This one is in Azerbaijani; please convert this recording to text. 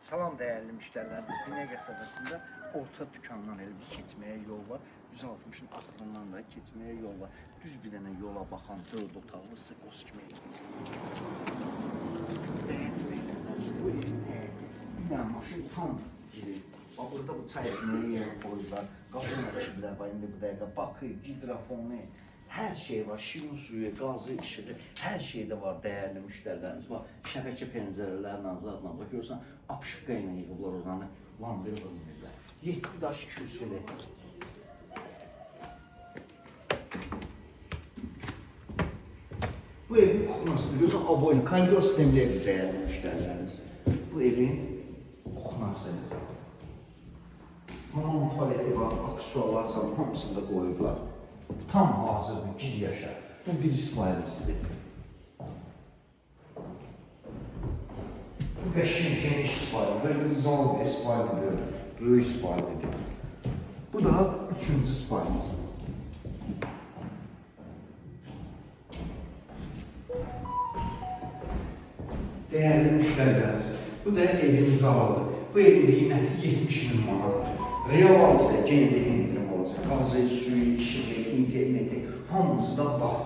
Salam dəyərli müştərilərimiz. Binə qəsəbəsində orta dükandan elə bir keçməyə yol var. 160-ın axırından da keçməyə yol var. Düz bir dənə yola baxan 4 otaqlı skos kimi ev. Dəyərli müştərilərimiz, bu evin həyəti. Bir dənə maşın tam girir. Bax burada bu çay içməyə yer qoyublar. Qazın əkiblər bax indi bu dəqiqə. Bakı, gidrofonu, hər şey var. Şirin suyu, qazı, işığı, hər şey də var dəyərli müştərilərimiz. Bax şəbəkə pəncərələrlə zadla bax görürsən, apşıfqa ilə yığıblar oranı. Lambir vurmurlar. 7 daş kürsülü. Bu evin kuxnasıdır. Görürsən, aboyun, koridor sistemli evdir dəyərli müştərilərimiz. Bu evin kuxnası. Hamam tualeti var, aksesuarlar zaten hamısını da qoyublar. Tam hazırdır, gir yaşa. Bu bir isfailisidir. Bu qəşəng geniş isfaili, böyle bir zal isfaili deyil, böyük isfailidir. Bu da üçüncü isfailisi. Değerli müştərilərimiz, bu da evin zalıdır. Bu evin qiyməti 70 min manatdır. Real alıcıya yenə də endirim olacaq. Qazı, suyu, işığı, interneti, hamısı da var.